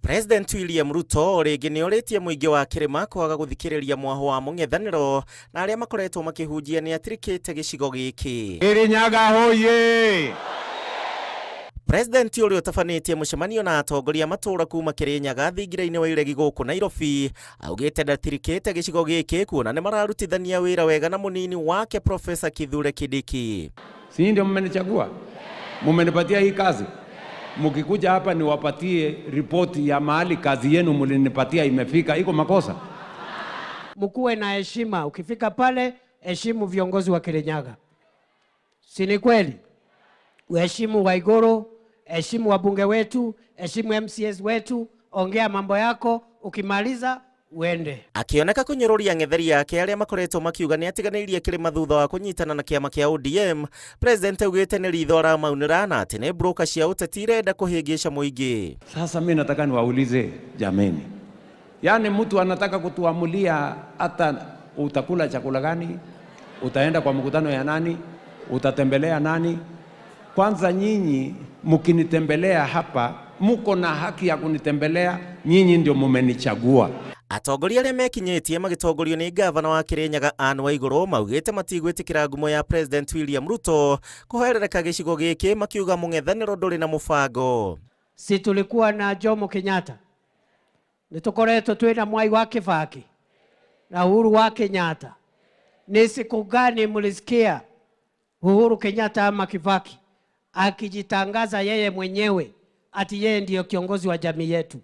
President William Ruto o rĩngĩ nĩ orĩtie mũingĩ wa kĩrĩma kwaga gũthikĩrĩria mwahũ wa mũng'ethanĩro na arĩa makoretwo makĩhunjia nĩ atirikĩte gĩcigo gĩkĩ. Kirinyaga hoye! President ũrĩa ũtabanĩtie mũcemanio na atongoria a matũũra kuma Kĩrĩnyaga thingira-inĩ wa Iregi gũkũ Nairobi augĩte ndatirikĩte gĩcigo gĩkĩ kuona nĩ mararutithania wĩra wega na mũnini wake Professor Kithure Kindiki. Si ndio mmenichagua? Mumenipatia hii kazi. Mkikuja hapa niwapatie ripoti ya mahali kazi yenu mlinipatia imefika, iko makosa? Mkuwe na heshima, ukifika pale heshimu viongozi wa Kirinyaga, si ni kweli? Uheshimu Waiguru, heshimu wabunge wetu, heshimu MCS wetu, ongea mambo yako, ukimaliza uende. Akĩoneka kũnyũrũria ang'etheri ake arĩa makoretwo makiuga nĩ atiganĩirie kĩrĩma thutha wa kũnyitana na kĩama kĩa ODM, President augĩte nĩ ritho aramaunĩra na atĩ nĩ broker cia ũteti irenda kũhĩngĩca mũingĩ. Sasa mi nataka niwaulize jameni, yaani mtu anataka kutuamulia hata utakula chakula gani, utaenda kwa mkutano ya nani, utatembelea nani? Kwanza nyinyi mkinitembelea hapa, muko na haki ya kunitembelea, nyinyi ndio mumenichagua. Atongoria arĩa mekinyĩtie magĩtongorio nĩ ngavana wa Kĩrĩnyaga Anne Waigũrũ maugĩte matigwĩtĩkĩra ngumo ya President William Ruto kũherereka gĩcigo gĩkĩ makiuga mũng'ethanĩro ndũrĩ na mũbango. Si tulikuwa na Jomo Kenyatta, nĩ tũkoretwo twĩna Mwai wa Kibaki na Uhuru wa Kenyatta. Ni siku gani mlisikia Uhuru Kenyatta ama Kibaki akijitangaza yeye mwenyewe ati yeye ndiyo kiongozi wa jamii yetu?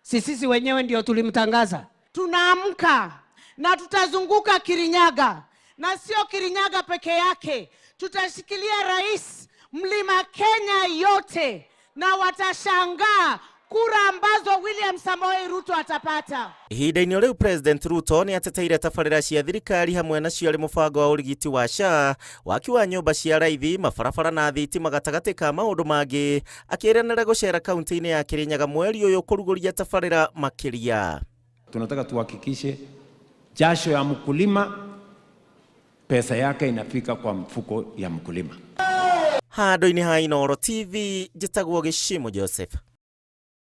Si sisi wenyewe ndio tulimtangaza? Tunaamka na tutazunguka Kirinyaga, na sio Kirinyaga peke yake, tutashikilia rais mlima Kenya yote, na watashangaa kura ambazo William Samoei Ruto atapata. Ihinda-inĩ o rĩu President Ruto nĩ ateteire tabarĩra cia thirikari hamwe nacio arĩ mũbango wa ũrigiti wa SHA, waki wa nyũmba cia raithi, mabarabara na thitima gatagatĩ ka maũndũ mangĩ, akĩĩranĩra gũcera kaunti-inĩ ya Kĩrĩnyaga mweri ũyũ kũrugũria tabarĩra makĩria. Tunataka tuhakikishe jasho ya mkulima, pesa yake inafika kwa mfuko ya mkulima. Handũ-inĩ ha Inooro TV, njĩtagwo Gĩcimo Joseph.